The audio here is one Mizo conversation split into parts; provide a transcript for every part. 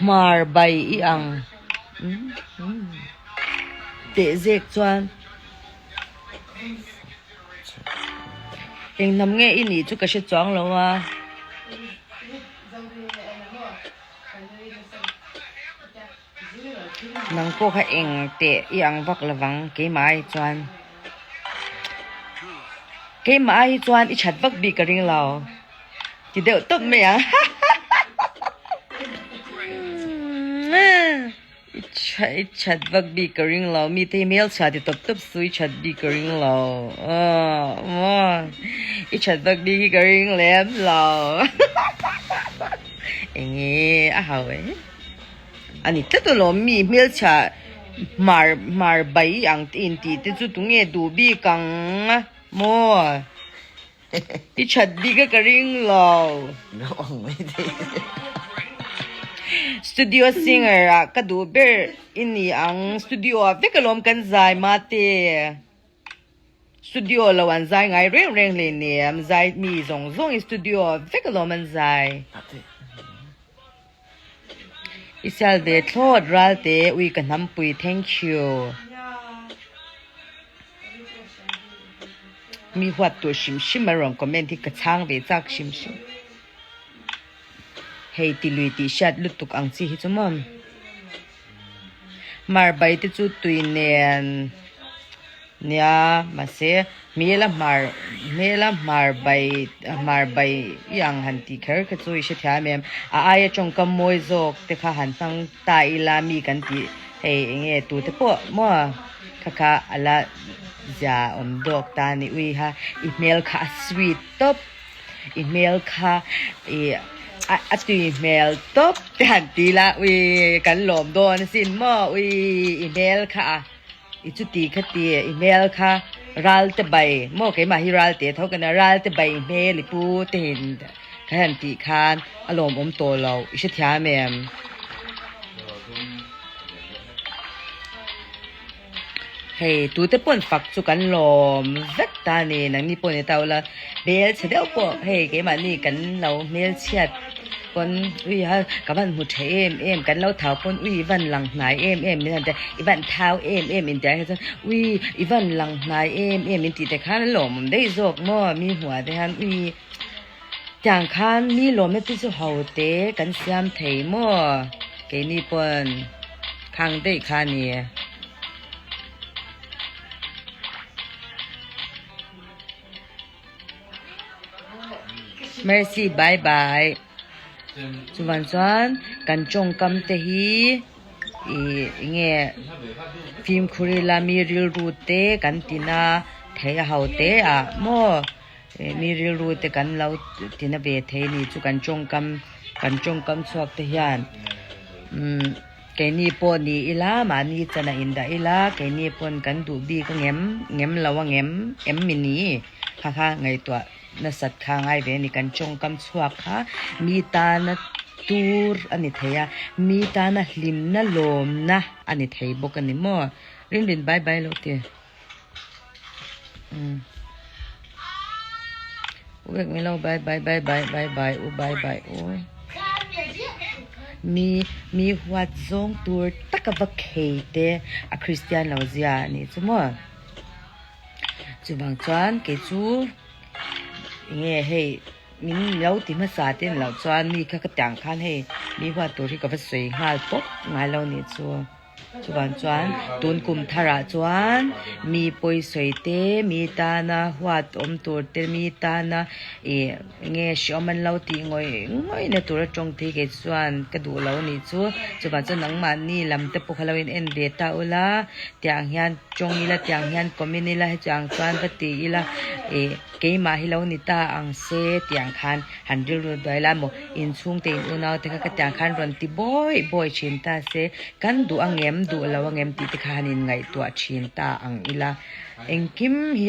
Hmar bai i ang teh zek chuan eng hnam nge i nih chu ka hre chuang lo a. Nang pawh kha eng teh i ang vak lovang keimah ai chuan keimah ai hi chuan i that vak bik ka ring lo ti deuh tawp mai ang i that vak bik ka ring lo mi te hi hmelchhia ti tawp tawp su i that bik ka ring lo i that vak bik hi ka ring lem lo eng nge a hau e. A ni tlat alawm mi hmelchhia hmar hmar bai ang te in tih te chu tunge duh bik ang maw i that bik a ka ring lo. Studio singer ah ka duh ber i ni ang studio ah vek alawm kan zai mate. Studio lo an zai ngai reng reng hle nia, zai mi zawng zawng in studio vek alawm an zai. I sial ve thlawt Ralte ui ka hnampui thank you. Mi huat tur hrim hrim a rawn comment hi ka chhang ve chak hrim hrim. Hei ti lui tih hriat lutuk ang chi hi chu maw. Hmar bai te chu tui nen nia mahse hmel a hmar hmel a hmar bai hmar bai i ang han tih kher kha chu i hrethiam em a aia tawngkam mawi zawk te kha han hmang ta ila mi kan tih hei eng nge tute pawh maw kha kha a la zia awm dawk ta a ni ui ha i hmel kha a sweet tawp. I hmel kha i a tui hmel tawp te han ti la ui kan lawm dawn asin maw ui i hmel kha a i chuti kha ti i hmel kha ral te bai maw keimah hi ral te tho ka nia ral te bai hmel i pu te hin ka han tih khan a lawmawm tawh lo i hrethiam em. Hei tute pawn fak chu kan lawm vek ta a ni nangni pawh ni ta ula hmelchhe deuh pawh hei keimahni kan lo hmelchhiat pawn ui ha ka van hmu tha em em kan lo thau pawn ui i van lang hnai em em min han ti a i van thau em em in tih ah hian chuan ui i van lang hnai em em in tih te khan a lawmawm daih zawk maw mi hmuh ah te hian ui tiang khan mi lawmna te chu ho te kan siam thei maw keini pawn. Khang daih kha a ni. Mercy bye bye. Chuvan chuan kan tawngkam te hi ih enge fimkhur ila mi rilru te kan tina thei a ho te ah maw mi rilru te kan lo tina ve thei ni chu kan tawngkam kan tawngkam chhuak te hian umm. Keini pawh ni ila, mahni chan a indah ila, keini pawn kan duh bik a ngem, ngem lo a ngem, em mi ni? Kha kha ngaihtuah nasat kha ngai ve a ni. Kan tawngkam chhuak kha mi tana tur a ni thei a, mi tana hlimna lawmna a ni thei bawk a ni maw? Rinrin bye bye lo ti. Umm. Wek mi lo bye bye bye bye bye bye u bye bye u. Mi mi huat zawng tur taka va khei te a Christian lo zia a nih chu maw. Chuvang chuan kei chu enge hei min lo ti hmasa te ni loh chuan mi kha ka tiang khan hei mi huat tur hi ka va sawi nghal pawp ngai lo nih chu. Chuvan chuan tun kum tharah chuan mi pawisawi te, mi tana huat awm tur te, mi tana ih enge hreawm an lo tih ngawih ngawih na tur atawng te hi kei chuan ka duh lo a nih chu. Chuvan chuan nangmahni lam te pawh kha lo in en ve ta ula, tiang hian tawng ila, tiang hian comment ila, hetiang chuan va ti ila ih keimah hi lo ni ta ang se tiang khan han rilru duai la maw. Inchhungte in unau te kha ka tiang khan rawn ti bawi bawi thin ta se, kan duh angem duh lo angem tih te kha han in ngaihtuah thin ta ang ila, engkim hi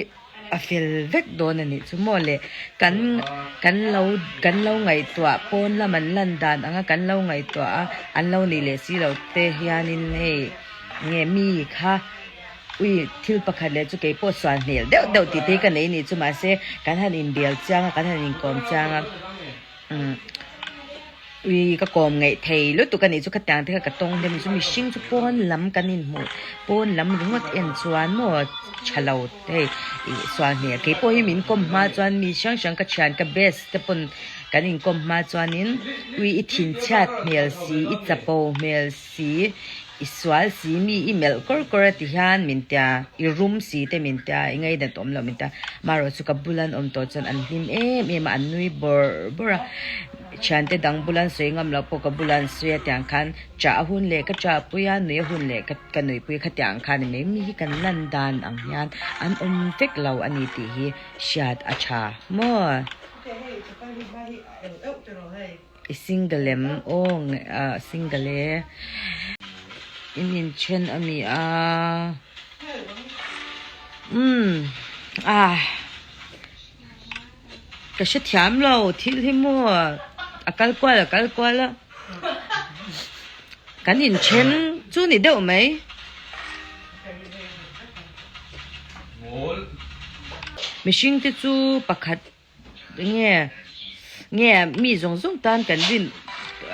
a fel vek dawn a nih chu maw le, kan kan lo kan lo ngaihtuah pawn lam an lan dan anga kan lo ngaihtuah a, an lo nih leh si lo te hianin hei nge mi kha ui thil pakhat leh chu keipawh sual hmel deuh deuh tih te hi ka nei nih chu mahse kan han inbel chiang a kan han inkawm chiang a. Ui ka kawm ngaih thei lutuk a nih chu khatiang te kha ka tawng hle chu mihring chu pawn lam kan inhmuh pawn lam ringawt en chuan maw tha lo hei ih sual hmel keipawh hi min kawm hma chuan mi hrang hrang ka thian ka best te pawn kan inkawm hma chuanin ui i thinchhiat hmel si i chapo hmel si i sual si mi i melh kawr kawr a ti hian min tia i rum si te min tia i ngainat awm loh min tia marawh chu ka bula an awm tawh chuan an hlim em em a an nui bawrh bawrh a. Thiante dang bula an sawi ngam loh pawh ka bula an sawi a tiang khan chah a hun leh ka chahpui a, nui a hun leh ka ka nuihpui kha tiang khan ni mai. Mi hi kan lan dan ang hian an awm vek lo a ni tih hi hriat a tha maw? I single em? Aw ah single e. In inthen a mi a? Umm ah. Ka hre thiam lo thil hi maw a kal kual a kal kual a kan inthen chu ni deuh mai. Mihring te chu pakhat nge nge mi zawng zawng tan kan rin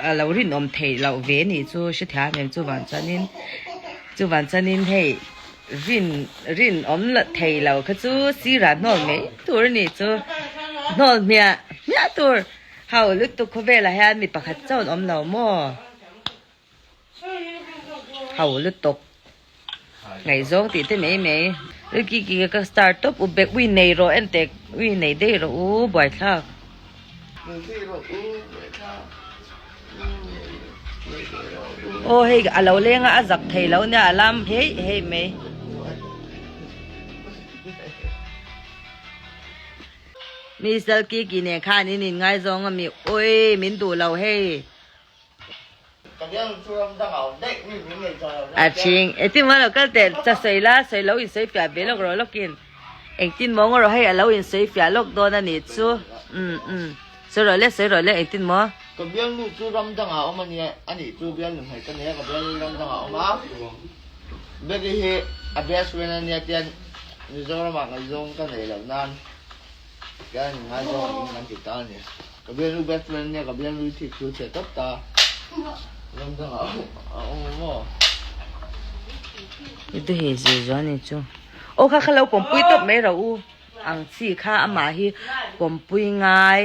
a lo rinawm theih loh ve a nih chu hre thiam em chuvang chuanin chuvang chuanin hei. Rin rin awm la thei lo kha chu sirah hnawl mai tur a ni chu hnawl hmiah hmiah tur ho lutuk khawvelah hian mi pakhat chauh an awm lo maw ho lutuk ngaihzawng tih te mai mai ui ki ki ka star tawp u bek ui nei rawh en teh ui nei daih rawh u buaithlak. Aw hei a lo leng a a zak thei lo nia a lam heih heih mai. Mister Kiki nen khan in inngaizawng a mi ui min duh lo hei. A chhing engtin maw lo kal teh cha sawi la sawi lo insawi fiah ve lawk rawh lawkin engtin maw ngaw rawh hei a lo insawi fiah lawk dawn a nih chu umm umm sawi rawh le sawi rawh le engtin maw. Ka bialnu chu ram dangah a awm a nia a nih chu bialnu hmei ka nei a ka bialnu ram dangah a awm a Betty hi a best friend a nia tian Mizoramah ngaihzawng ka nei loh nan Kan ngaizawng in kan ti ta a ni. Ka bialnu best friend nia ka bialnu thik chu chhe tawp ta. Ram dangah a awm a maw? I du hei zir zual ni chu. Aw kha kha lo pawmpui tawp mai ro u ang chi kha amah hi pawmpui ngai.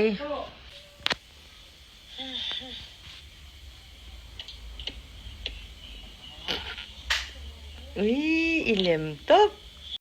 Ui i lem tawp.